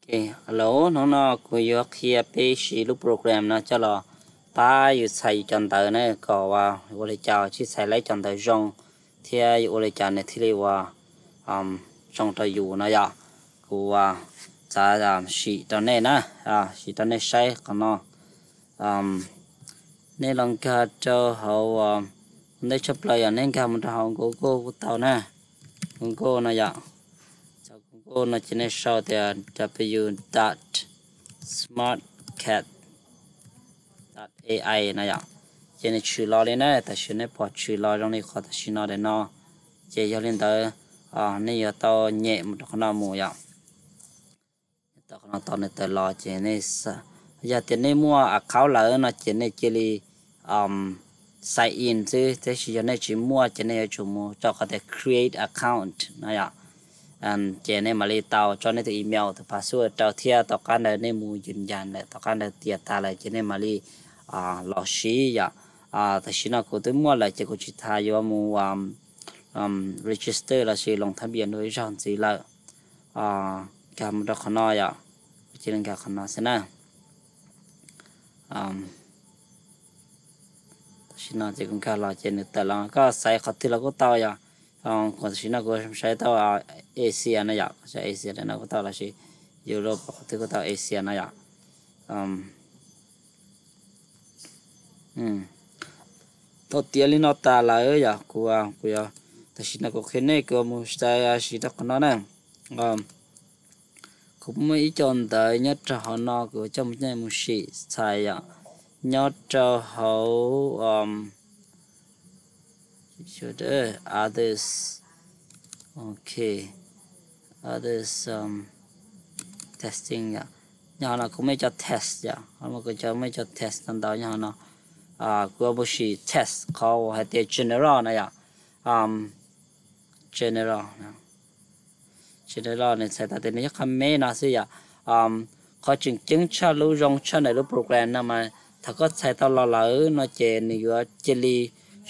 Ok, hello, hnub no kuv yuav qhia peb siv lub program no coj los pab yus txhais yus cov ntawv na, kom ua li cas tsij txhais lawv cov ntawv zoo, thiab yus ua li cas nws thiaj li ua zoo rau yus no yom. Kuv txav sim rau nej na, sim rau nej saib qhov no. Nej los nkag rau hauv, ntej tshaj plaws yog nej nkag mus rau hauv Google kuj tau na. Google no yom, txog Google no ces nej sau tias w dot smartcat dot ai no yom, ces nws tshwm los li na. Tam sim nej pom tshwm los zoo li qhov tam sim no daim no, ces yog li ntawd nej yuav tau nyem mus rau qhov no mus yom. Tau qhov no tau nws tawm los ces nej, yog tias nej muaj account lawm no ces nej cia li sign in xwb, tab sis yog nej tsis muaj ces nej yuav tsum mus rau qhov tias create account no yom. Ces nej mam li tau tso nej tus email tus password rau thiab tom qab ntawd nej mus yws yas lawm, tom qab ntawd tiav tas lawm ces nej mam li los siv yom. Tam sim no kuv twb muaj lawm ces kuv tsis tas yuav mus register lossis loos thab npias dua ib zaug ntxiv lawm. Nkag mus rau qhov no yom, kuv cia li nkag qhov no xwb na. Tam sim no ces kuv nkag los ces nws tawm los, koj xaiv qhov twg los kuj tau yom. Kuv tam sim no kuv xaiv tau Asia no yom, Asia no kuj tau lossis Europe qhov twg kuj tau, Asia no yom. Tau tiav li no tas lawm yom, kuv, kuv yuav, tam sim no kuv qhia nej kuv mus xaiv siv rau qhov no na. Kuv muaj ib co ntawv nyob rau hauv no kuv coj mus, coj mus sim txhais yom, nyob rau hauv others, ok, others testing yom. Nyob hauv no kuv muaj ib co test yom, kuv muaj ib co test ntau ntau nyob hauv no. Kuv yuav mus sim test qhov uas hais tias general no yom. General, general nws txhais tau tias nws yog qhov me no xwb yom. Qhov tseem ceeb tshaj lub zoo tshaj ntawm lub program no mas thaum koj txhais tau los lawm no ces nws yuav cia li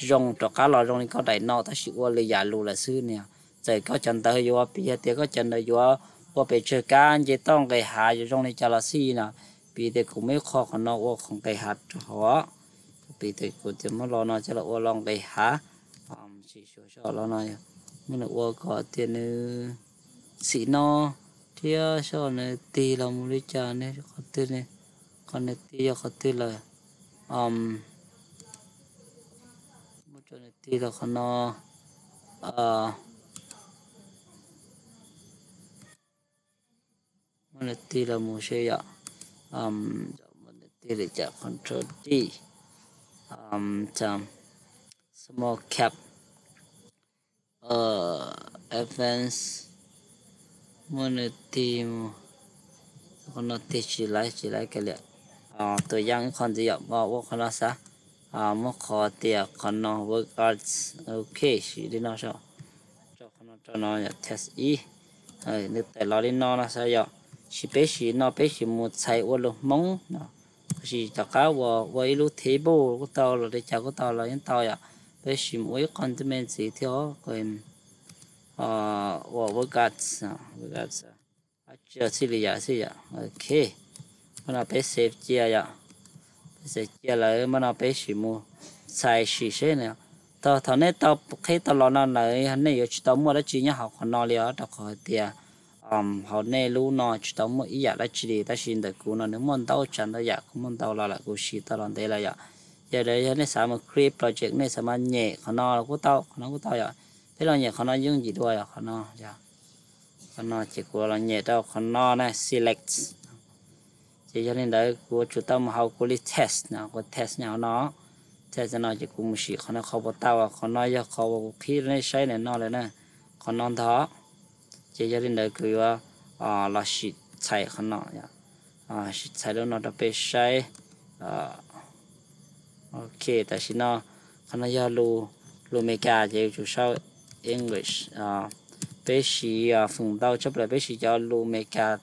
zoo rov qab los zoo li koj daim no tab sis ua lwm yam lus lawm xwb no. Txawm koj cov ntawv yuav piv hais tias koj cov ntawv yuav ua pes tsawg kab nce toj nqes hav yuav zoo li cas los xij no. Piv tias kuv muaj ib qho qhov no ua qhov nqes hav rau hauv, piv tias kuv tias muab lo no coj los ua lo nqes hav, tsis xyuas soj los no, muab nws ua kom tias nws xim no thiab soj nws tig los mus li cas ne, qhov twg, qhov nws tig yog qhov twg lawm. Muab tso nws tig los qhov no. Muab nws tig los mus seb yom. Muab nws tig li cas, control D, small cap, advance, muab nws tig mus, qhov no tig tsis laib, tsis laib kiag li. Tus yaj ib qho ntxiv yom, ua qhov no xav, muab qhov tias qhov no work arts, ok, siv li no, rau qhov no rau no yom, test ib, nws tawm los li no no xav yom. Sis peb sim no peb sim mus txhais ua lus Hmoob no, tab sis tom qab uas ua ib lub table kuj tau los li cas kuj tau los yeej tau yom. Peb sim mus ua ib qho me ntxiv thiab, ua work arts, work arts, tsis txhij li yam xwb yom. Ok, muab no peb save cia yom. Peb save cia lawm muab no peb sim mus txhais sim seb na. Thaum, thaum nej tau qheb tau los no lawm nej yuav tsis tau muaj dab tsi nyob hauv qhov no li os, rau qhov hais tias hauv nej lub no tsis tau muaj ib yam dab tsi li, tab sis ntawm kuv no nws muaj ntau tsav ntau yam, kuv muaj ntau los lawm, kuv siv tau los ntev lawm yom. Yog li yog nej xav mus create project nej xav mas nyem qhov no los kuj tau, qhov no kuj tau yom. Peb los nyem qhov no yooj yim dua yom, qhov no yom. Qhov no ces kuv los nyem rau qhov no na, select. Ces yog li ntawd kuv yuav tsum tau mus hauv kuv li test no, kuv test nyob hauv no. Test no ces kuv mus sim qhov no, qhov puas tau, qhov no yog qhov uas kuv qhib rau nej saib ntawm no lawm na, qhov no ntag. Ces yog li ntawd kuv yuav los sim txhais qhov no, sim txhais lub no rau peb saib. Ok, tam sim no qhov no yog lus, lus Amelikas ces yuav tsum sau English. Peb siv feem ntau tshaj plaws peb siv cov lus Amelikas,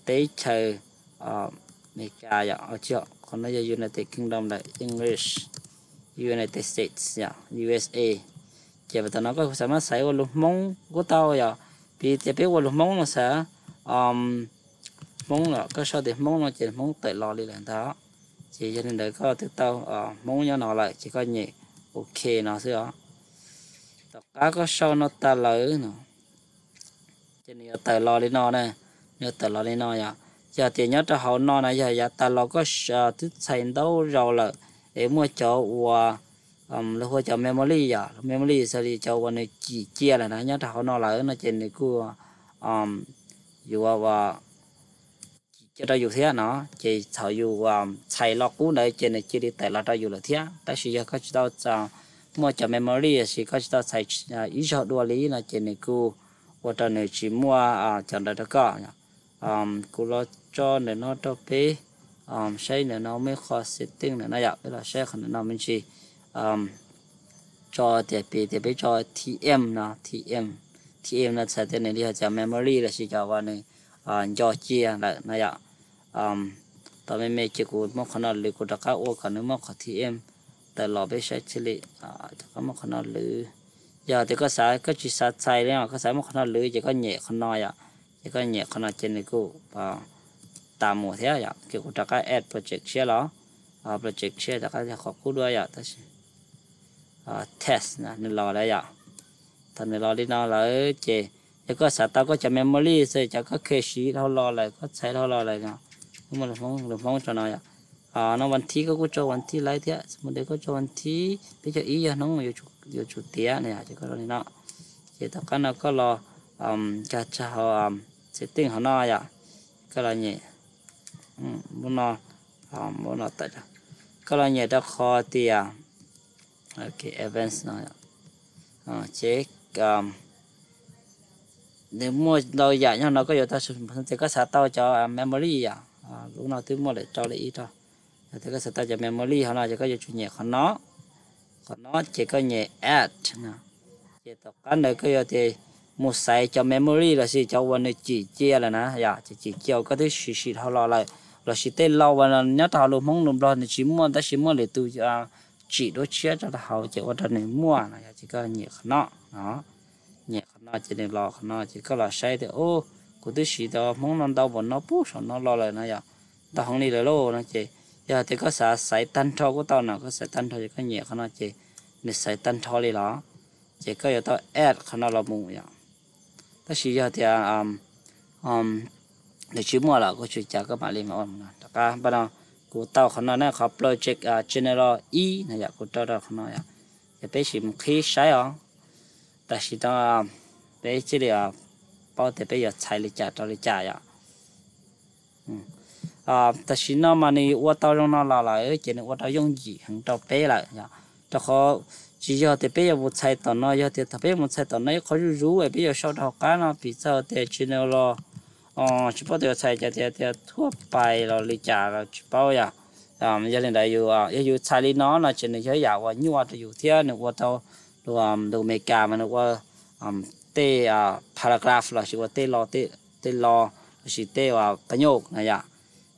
teb chaws Amelikas yom, qhov no yog United Kingdom lawm, English, United States yom, U S A. Ces tam no koj xav mas xaiv ua lus Hmoob kuj tau yom, piv tias peb ua lus Hmoob no xav, Hmoob los koj sau tias Hmoob no ces Hmoob tawm los li lawm ntag. Ces yog li ntawd koj twb tau Hmoob nyob no lawm ces koj nyem OK no xwb os. Tom qab koj sau no tas lawm no ces nws yuav tawm los li no na, nws yuav tawm los li no yom. Yog tias nyob rau hauv no na yog yav tas los koj twb txhais ntau zaus lawm es muaj cov uas luag hu cov memory yom, memory xws li cov uas nws cim cia lawm na nyob rau hauv no lawm no ces nws kuj yuav cim cia rau yus thiab no. Ces thaum yus txhais lo qub ntawd ces nws cia li tawm los rau yus lawm thiab. Tab sis yog koj tsis tau muaj cov memory los sis koj tsis tau txhais ib zaug dua li no ces nws kuj ua rau nws tsis muaj cov ntawd rau koj. Kuv los tso ntawm no rau peb saib ntawm no muaj ib qho setting ntawm no yom, peb los saib qhov ntawm no me ntsis. Tso tias piv tias peb tso TM no, TM, TM no txhais tias nws li yog cov memory los sis cov uas nws nco cia lawm no yom. Tos me me ces kuv muab qhov no lwv, kuv rov qab ua kom nws muaj qhov TM tawm los peb saib thiaj li rov qab muab qhov no lwv. Yog tias koj xav, koj tsis xav txhais li no, koj xav muab qhov no lwv ces koj nyem qhov no yom. Ces koj nyem qhov no ces nws kuj tas mus thiab yom. Ces kuv rov qab add project tshiab los, project tshiab rov qab yog qhov qub dua yom, tab sis test nws los lawm yom. Thaum nws los li no lawm ces yog koj xav tau koj cov memory xwb, cov koj kheev siv dhau los lawm, koj txhais dhau los lawm no, muaj lus Hmoob tso no yom. No vas thib koj kuj tso vas thib lawm thiab, xws li koj tso vas thib peb caug ib yog hnub yuav tsum tiav no yom, ces koj li no. Ces tom qab no koj los nkag rau hauv setting hauv no yom, koj los nyem lub no, lub no tawm, koj los nyem rau qhov tias advanced no ces nws muaj ntau yam nyob no koj yuav tau, tias koj xav tau cov memory yom, lub no twb muaj lawm rau li ib rau. Yog tias koj xav tau cov memory hauv no ces koj yuav tsum nyem qhov no, qhov no ces koj nyem add no. Ces tom qab ntawd koj yuav tias mus xaiv cov memory los sis cov uas nws cim cia lawm na yom, ces cim cia uas koj twb siv siv dhau los lawm, los sis tej lo uas nyob rau hauv lus Hmoob lus Nplog nws tsis muaj tab sis muaj lwm tus tsim duab tshiab rau hauv ces ua rau nws muaj no yom, ces koj nyem qhov no, nyem qhov no ces nws los qhov no ces koj los saib tias, kuv twb siv tau Hmoob no ntau npaum no pub saum no los lawm no yom, ntau heev li lawm lauj no ces yog tias koj xav xaiv tag nrho kuj tau no, koj xaiv tag nrho ces koj nyem qhov no ces nws xaiv tag nrho li los, ces koj yuav tau add qhov no los mus yom. Tab sis yog tias nws tsis muaj los kuj tsis ua cas, koj mam li rov qab npaj no. Kuv tau qhov no na, qhov project general ib no yom, kuv rau rau qhov no yom, ces peb sim mus qhib saib os. Tam sim no peb thiaj li paub tias peb yuav txhais li cas rau li cas yom. Tam sim no mas nws ua tau zoo no los lawm ces nws ua rau yooj yim heev rau peb lawm yom. Rau qhov tsis yog tias peb yuav mus txhais tom no, yog tias thaum peb mus txhais tom no ib qho zuj zus es peb yuav sau rau hauv qab no piv txwv tias general, tsis paub tias yuav txhais cov tias tias thuaj pais los li cas los tsis paub yom. Yog li ntawd yog yus txhais li no no ces nws yog ib yam uas nyuaj rau yus thiab nws ua rau lus Amelikas mas nws ua tej paragraph los sis ua tej lo, tej lo los sis tej uas paj nyoj no yom.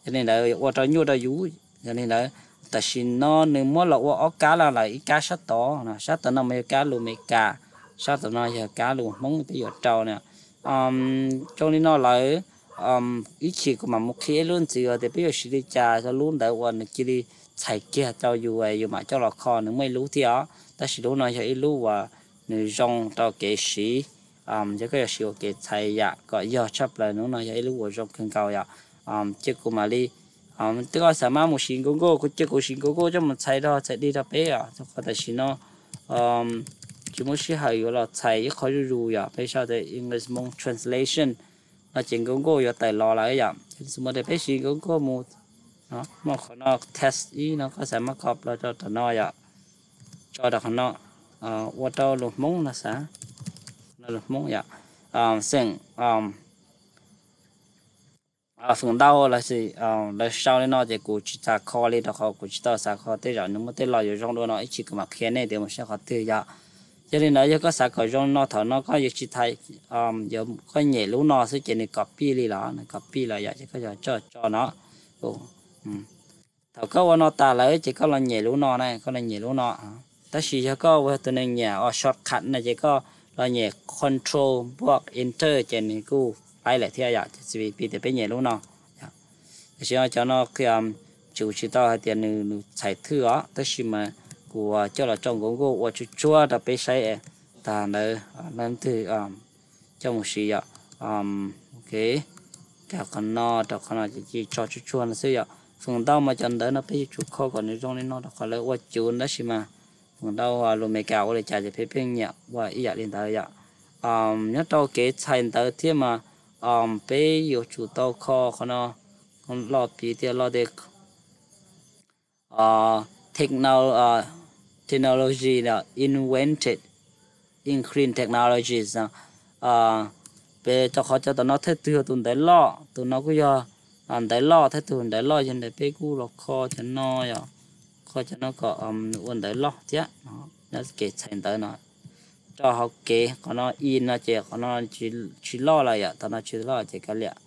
Yog li ntawd ua rau nyuaj rau yus. Yog li ntawd tam sim no nws muab los ua ob kab los lawm, ib kab sab tod, sab tod no mas yog kab lus Amelikas, sab tod no yog kab lus Hmoob peb yuav rau na. Zoo li no lawm, ib chim kuv mam mus qhia ib lub ntxiv tias peb yuav siv li cas rau lub ntawd uas nws cia li txhais kiag rau yus, yus mam coj los kho nws muaj ib lub thiab os. Tab sis lub no yog ib lub uas nws zoo rau kev siv, yog koj yuav siv ua kev txhais yam kom yog tshaj plaws, lub no yog ib lub uas zoo kawg nkaus yom. Ces kuv mam li, twb koj xav mas mus siv Google, kuv cia kuv siv Google coj mus txhais rau txhais dig rau peb os, rau qhov tam sim no tsis muaj sij hawm yuav los txhais ib qho zuj zus yom, peb sau tias English Hmong translation no ces Google yuav tawm los lawm yom. Xws li tias peb siv Google mus, muaj qhov no test ib no koj xav mas koj los rau tom no yom, tso rau qhov no, ua rau lus Hmoob no xav, lus Hmoob yom, xeem feem ntau los sis lawv sau li no ces kuv tsis xav kho li rau qhov kuv tsis tau xav kho, tej zaum nws muaj tej lo yuav zoo dua no, ib chim kuv mam qhia nej tias mus saib qhov twg yom. Yog li ntawd yog koj xav kom zoo no thaum no koj yuav tsis tau, koj nyem lub no xwb ces nws copy li los, nws copy los yom, ces koj yuav tsum tso no. Thaum koj ua no tas lawm ces koj los nyem lub no na, koj los nyem lub no. Tab sis yog koj ua tus neeg nyiam shortcut no ces koj los nyem control npuaj enter ces nws kuj laib lawm thiab yom. Ces piv tias peb nyem lub no. Tam sim no cov no qhia, tsis, kuv tsis tau hais tias nws nws txhais thwj os, tab sis mas kuv coj los tso nkaus nkuj ua tsuag tsuag rau peb saib tag ntawd leej twg coj mus siv yom. Ok, rau qhov no, rau qhov no ces cia tso tsuag tsuag no xwb yom. Feem ntau mas cov ntawv no peb yuav tsum kho kom nws zoo li no rau qhov lawv ua cuv, tab sis mas feem ntau lus Amelikas ua li cas ces peb pheej nyiam ua ib yam li ntawd yom. Nyob rau kev txhais ntawv thiab mas peb yuav tsum tau kho qhov no los piv tias los tias technology invented in green technologies. Peb rau qhov cov tom no thawj tug yog tus ntawv loj, tus no kuj yog ntawv loj, thawj tug ntawv loj yog ntawd peb kuj los kho cov no yom, kho cov no kom nws ua ntawv loj thiab. Kev txhais ntawv no rau hauv kev qhov no in no ces qhov no tsis loj lawm yom, tom no tsis loj ces kav liam.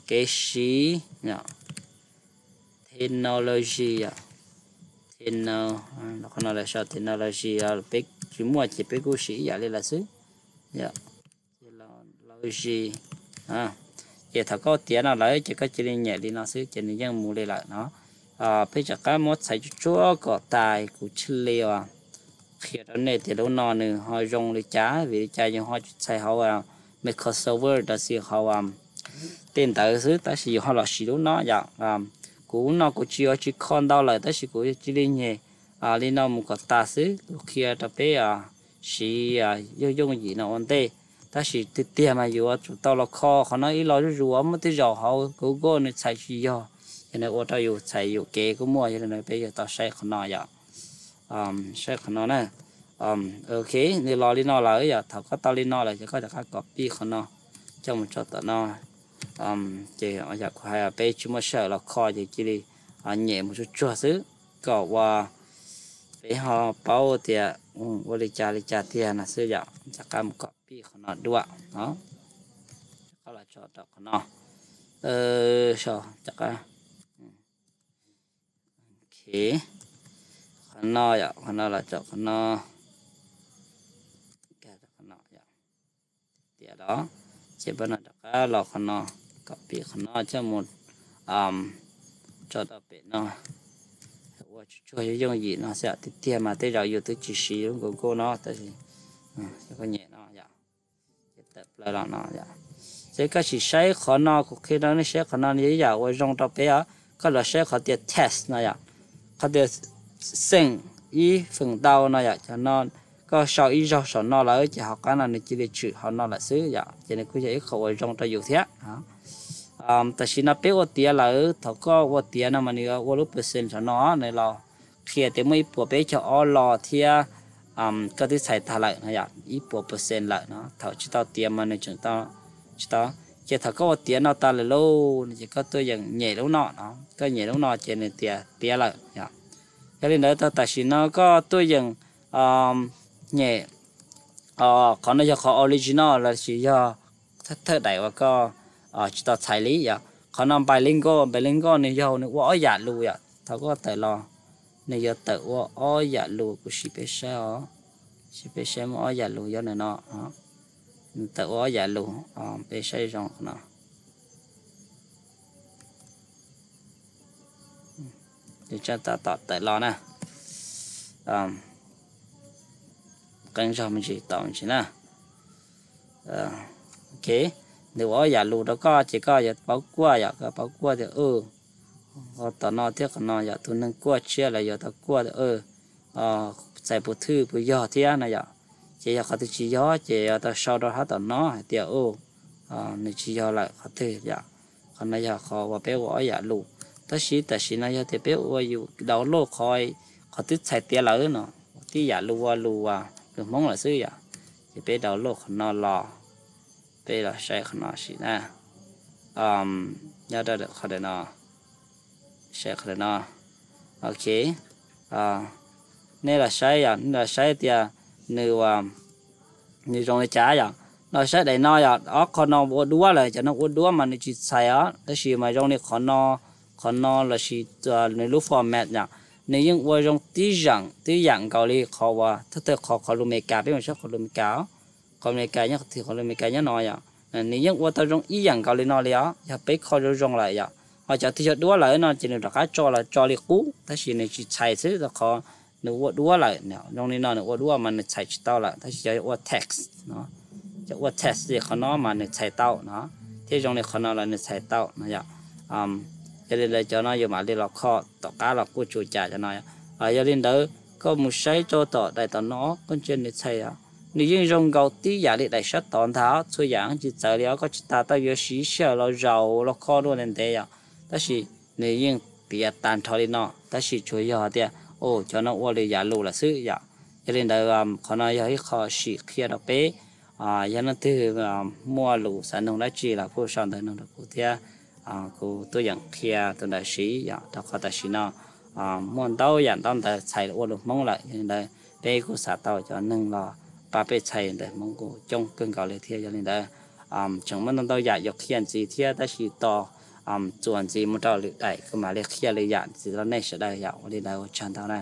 Kev siv technology, techno, qhov no lawv sau technology, peb tsis muaj ces peb kuj siv ib yam li lawm xwb. Logy, ces thaum koj tiav no lawm ces koj cia li nyem li no xwb ces nws yeej mus li lawm no. Peb rov qab muab txhais tsuag tsuag kom tas, kuv thiaj li qhia rau nej tias lub no nws ho zoo li cas, vim li cas yus ho tsis txhais hauv Microsoft Word los sis hauv tej ntawd xwb, tab sis yus ho los siv lub no yom. Kuv no kuv tsis, yuav tsis kho ntau lawm tab sis kuv cia li nyem li no mus kom tas xwb, kuv qhia rau peb siv yooj yooj yim no ua ntej. Tab sis tiag tiag mas yuav tsum tau los kho qhov no ib lo zuj zus, muaj tej zaum hauv Google nws txhais tsis yog, yog nws ua rau yus txhais yus kev kuj muaj, yog li ntawd peb yuav tau saib qhov no yom. Saib qhov no na. Ok, nws los li no lawm yom, thaum koj tau li no lawm ces koj rov qab copy qhov no coj mus tso tom no. Ces yam kuv hais peb tsis muaj sij hawm los kho ces cia li nyem mus tsuag tsuag xwb kom ua peb ho paub tias ua li cas li cas tiag no xwb yom. Rov qab mus copy qhov no dua no, rov qab los tso rau qhov no. Rov qab, qhov no yom, qhov no los tso qhov no, qhov no tias los, ces pab no rov qab los qhov no, copy qhov no coj mus tso rau pem no. Ua tsuag tsuag yooj yooj yim no xwb, tiag tiag mas tej zaum yus twb tsis siv lub Google no tab sis koj nyem no yom, ces tawm plaws los no yom. Ces koj sim saib qhov no, kuv qhia rau nej saib qhov no nws yog ib yam uas zoo rau peb os. Koj los saib qhov tias test no yom, qhov tias xeem ib feem ntau no yom, cov no koj sau ib zaug saum no lawm ces hauv qab no nws cia li tshwm hauv no lawm xwb yom, ces nws kuj yog ib qho uas zoo rau yus thiab. Tam sim no peb ua tiav lawm, thaum koj ua tiav no mas nws ua lub percent saum no, nws los qhia tias muaj ib puas peb caug ob lo thiab koj twb txhais tag lawm no yom, ib puas percent lawm no. Thaum tsis tau tiav mas nws tseem tsis tau. Ces thaum koj ua tiav no tas lawm lauj, ces koj tuaj yeem nyem lub no no, koj nyem lub no ces nws tias tiav lawm yom. Yog li ntawd tau tam sim no koj tuaj yeem nyem, qhov no yog qhov original lossis yog thawj daim uas koj tsis tau txhais li yom. Qhov no bilingual, bilingual nws yog nws ua ob yam lus yom, thaum koj tawm los nws yuav tawm ua ob yam lus, kuv sim peb saib os, sim peb saib muaj ob yam lus yog nws no, nws tawm ua ob yam lus, peb saib zoo qhov no. Nws tseem tab tom tawm los na, qee zaug me ntsis tau me ntsis na. Ok, nws ua ob yam lus rau koj ces koj yuav paub kuaj yom, koj paub kuaj tias qhov tom no thiab qhov no yom, tus neeg kuaj tshiab lawv yuav tau kuaj tias txais puas thwj puas yog thiab no yom. Ces yog qhov twg tsis yog ces yuav tau sau rau hauv tom no hais tias nws tsis yog lawm qhov twg yom. Qhov no yog qhov uas peb ua ob yam lus. Tab sis tam sim no yog tias peb ua yus download qhov, qhov twb txhais tiav lawm no, tib yam lus ua lus, lus Hmoob lawm xwb yom. Ces peb download qhov no los, peb los saib qhov no sim na. Nyob rau qhov no, saib qhov no. Ok, nej los saib yom, nej los saib tias nws nws zoo li cas yom. Los saib daim no yom, ob qho no ua duab lawm, cov no ua duab mas nws tsis txhais os, tab sis mas zoo li qhov no, qhov no lossis nws lub format yom, nws yeej ua zoo tib yam, tib yam nkaus li qhov uas thawj thawj qhov, qhov lus Amelikas, peb mus saib qhov lus Amelikas os. Qhov Amelikas nyob qhov twg, qhov lus Amelikas nyob no yom, nws yeej ua tau zoo ib yam nkaus li no li os. Yog peb kho zoo zoo lawm yom, Ho cov twg yog duab lawm no ces nws rov qab tso los tso li qub, tab sis nws tsis txhais xwb, rau qhov nws ua duab lawm. Zoo li no nws ua duab mas nws txhais tsis tau lawm, tab sis cov ua text no, cov ua text li qhov no mas nws txhais tau no, thiab zoo li qhov no los nws txhais tau no yom. Yog li ntawd cov no yus mam li los kho tom qab los kuj tsis ua cas cov no. Yog li ntawd koj mus saib rau tom daim tom no, koj ntsia nws txhais, nws yeej zoo nkaus tib yam li daim sab tod ntag, txhua yam tsis txawv li os, koj tsis tas tau yuav siv sij hawm los zaum los kho dua ntev ntev yom. Tab sis nws yeej piav tag nrho li no, tab sis tsuas yog tias, o, cov no ua lwm yam lus lawm xwb yom. Yog li ntawd qhov no yog ib qho sim qhia rau peb, yog leej twg muaj lus xav nug dab tsi los kuj sau ntawv nug rau kuv thiab, kuv tuaj yeem qhia tus ntawd siv yom, rau qhov tam sim no muaj ntau yam ntau ntawv txhais ua lus Hmoob lawm. Yog li ntawd peb kuj xav tau cov neeg los pab peb txhais ntawv Hmoob kuj coob kawg nkaus li thiab. Yog li ntawd tseem muaj ntau ntau yam yuav qhia ntxiv thiab, tab sis tos txuas ntxiv mus rau lwm daim kuv mam li qhia lwm yam ntxiv rau nej sawv daws yom. Ua li ntawd ua tsaug ntau na.